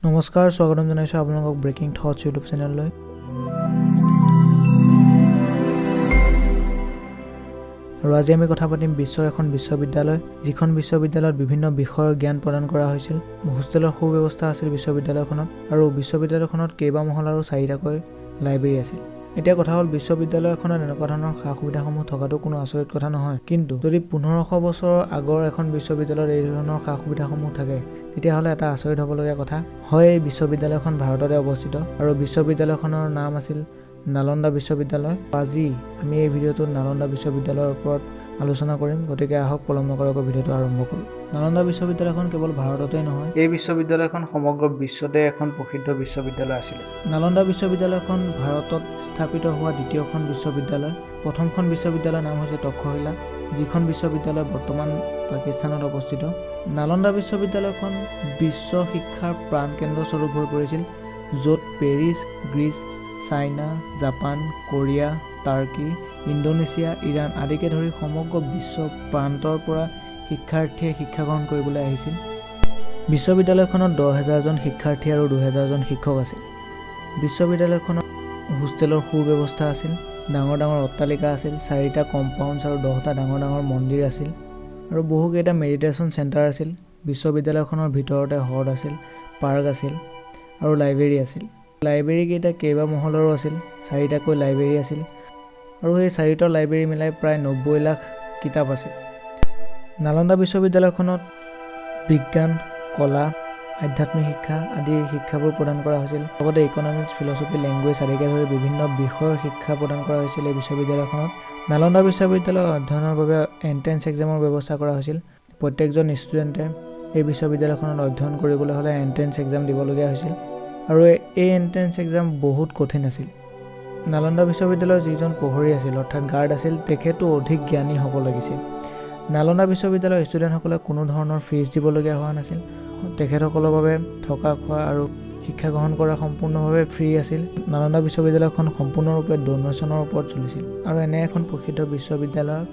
নমস্কাৰ, স্বাগতম জনাইছোঁ আপোনালোকক ব্ৰেকিং থটছ ইউটিউব চেনেললৈ। আৰু আজি আমি কথা পাতিম বিশ্বৰ এখন বিশ্ববিদ্যালয়, যিখন বিশ্ববিদ্যালয়ত বিভিন্ন বিষয়ৰ জ্ঞান প্ৰদান কৰা হৈছিল। হোষ্টেলৰ সুব্যৱস্থা আছিল বিশ্ববিদ্যালয়খনত আৰু বিশ্ববিদ্যালয়খনত কেইবা মহলাৰো চাৰিটাকৈ লাইব্ৰেৰী আছিল। এতিয়া কথা হ'ল, বিশ্ববিদ্যালয়খনত এনেকুৱা ধৰণৰ সা সুবিধাসমূহ থকাটো কোনো আচৰিত কথা নহয়, কিন্তু যদি 1500 বছৰৰ আগৰ এখন বিশ্ববিদ্যালয়ত এই ধৰণৰ সা সুবিধাসমূহ থাকে, তেতিয়াহ'লে এটা আচৰিত হ'বলগীয়া কথা হয়। এই বিশ্ববিদ্যালয়খন ভাৰততে অৱস্থিত আৰু বিশ্ববিদ্যালয়খনৰ নাম আছিল নালন্দা বিশ্ববিদ্যালয়। আজি আমি এই ভিডিঅ'টোত নালন্দা বিশ্ববিদ্যালয়ৰ ওপৰত আলোচনা কৰিম। গতিকে আহক, পলম নকৰাকৈ ভিডিঅ'টো আৰম্ভ কৰোঁ। নালন্দা বিশ্ববিদ্যালয়খন কেৱল ভাৰততেই নহয়, এই বিশ্ববিদ্যালয়খন সমগ্ৰ বিশ্বতে এখন প্ৰসিদ্ধ বিশ্ববিদ্যালয় আছিলে। নালন্দা বিশ্ববিদ্যালয়খন ভাৰতত স্থাপিত হোৱা দ্বিতীয়খন বিশ্ববিদ্যালয়। প্ৰথমখন বিশ্ববিদ্যালয়ৰ নাম হৈছে তক্ষশিলা, যিখন বিশ্ববিদ্যালয় বৰ্তমান পাকিস্তানত অৱস্থিত। নালন্দা বিশ্ববিদ্যালয়খন বিশ্ব শিক্ষাৰ প্ৰাণকেন্দ্ৰ স্বৰূপ হৈ পৰিছিল, য'ত Paris, Greece, China, Japan, Korea, Turkey, Indonesia, Iran আদিকে ধৰি সমগ্ৰ বিশ্ব প্ৰান্তৰ পৰা শিক্ষাৰ্থীয়ে শিক্ষা গ্ৰহণ কৰিবলৈ আহিছিল। বিশ্ববিদ্যালয়খনত 10,000জন শিক্ষাৰ্থী আৰু 2000জন শিক্ষক আছিল। বিশ্ববিদ্যালয়খনত হোষ্টেলৰ সুব্যৱস্থা আছিল, ডাঙৰ ডাঙৰ অট্টালিকা আছিল, চাৰিটা কম্পাউণ্ডছ আৰু 10টা ডাঙৰ ডাঙৰ মন্দিৰ আছিল আৰু বহুকেইটা মেডিটেশ্যন চেণ্টাৰ আছিল। বিশ্ববিদ্যালয়খনৰ ভিতৰতে হ্ৰদ আছিল, পাৰ্ক আছিল আৰু লাইব্ৰেৰী আছিল। লাইব্ৰেৰীকেইটা কেইবা মহলৰো আছিল, চাৰিটাকৈ লাইব্ৰেৰী আছিল আৰু সেই চাৰিটা লাইব্ৰেৰী মিলাই প্ৰায় 90 লাখ কিতাপ আছিল। নালন্দা বিশ্ববিদ্যালয়খনত বিজ্ঞান, কলা, আধ্যাত্মিক শিক্ষা আদি শিক্ষাবোৰ প্ৰদান কৰা হৈছিল। লগতে ইকনমিক্স, ফিলচফি, লেংগুৱেজ আদিকে ধৰি বিভিন্ন বিষয়ৰ শিক্ষা প্ৰদান কৰা হৈছিল এই বিশ্ববিদ্যালয়খনত। নালন্দা বিশ্ববিদ্যালয়ৰ অধ্যয়নৰ বাবে এণ্ট্ৰেঞ্চ এক্সামৰ ব্যৱস্থা কৰা হৈছিল। প্ৰত্যেকজন ষ্টুডেণ্টে এই বিশ্ববিদ্যালয়খনত অধ্যয়ন কৰিবলৈ হ'লে এণ্ট্ৰেঞ্চ এক্সাম দিবলগীয়া হৈছিল আৰু এই এণ্ট্ৰেঞ্চ এক্সাম বহুত কঠিন আছিল। নালন্দা বিশ্ববিদ্যালয়ৰ যিজন প্ৰহৰী আছিল, অৰ্থাৎ গাৰ্ড আছিল, তেখেতো অধিক জ্ঞানী হ'ব লাগিছিল। নালন্দা বিশ্ববিদ্যালয়ৰ ষ্টুডেণ্টসকলে কোনো ধৰণৰ ফিজ দিবলগীয়া হোৱা নাছিল। তেখেতসকলৰ বাবে থকা খোৱা আৰু শিক্ষা গ্ৰহণ কৰা সম্পূৰ্ণভাৱে ফ্ৰী আছিল। নালন্দা বিশ্ববিদ্যালয়খন সম্পূৰ্ণৰূপে ডনেশ্যনৰ ওপৰত চলিছিল আৰু এনে এখন প্ৰসিদ্ধ বিশ্ববিদ্যালয়ক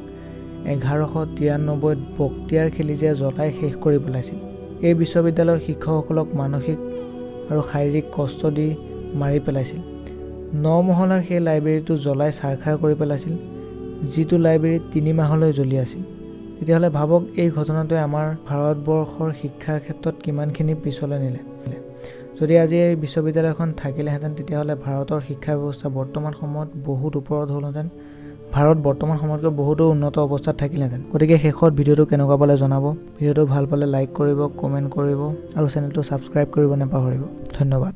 1193ত বক্তিয়াৰ খিলজীয়ে জ্বলাই শেষ কৰি পেলাইছিল। এই বিশ্ববিদ্যালয়ৰ শিক্ষকসকলক মানসিক আৰু শাৰীৰিক কষ্ট দি মাৰি পেলাইছিল। ন মহলাৰ সেই লাইব্ৰেৰীটো জ্বলাই ছাৰখাৰ কৰি পেলাইছিল, যিটো লাইব্ৰেৰী 3 মাহলৈ জ্বলি আছিল। তেতিয়াহ'লে ভাবক, এই ঘটনাটোৱে আমাৰ ভাৰতবৰ্ষৰ শিক্ষাৰ ক্ষেত্ৰত কিমানখিনি পিছলৈ নিলে। যদি আজি এই বিশ্ববিদ্যালয়খন থাকিলেহেঁতেন, তেতিয়াহ'লে ভাৰতৰ শিক্ষা ব্যৱস্থা বৰ্তমান সময়ত বহুত ওপৰত হ'লহেঁতেন। ভাৰত বৰ্তমান সময়তকৈ বহুতো উন্নত অৱস্থাত থাকিলেহেঁতেন। গতিকে শেষত ভিডিঅ'টো কেনেকুৱা পালে জনাব। ভিডিঅ'টো ভাল পালে লাইক কৰিব, কমেণ্ট কৰিব আৰু চেনেলটো ছাবস্ক্ৰাইব কৰিব নাপাহৰিব। ধন্যবাদ।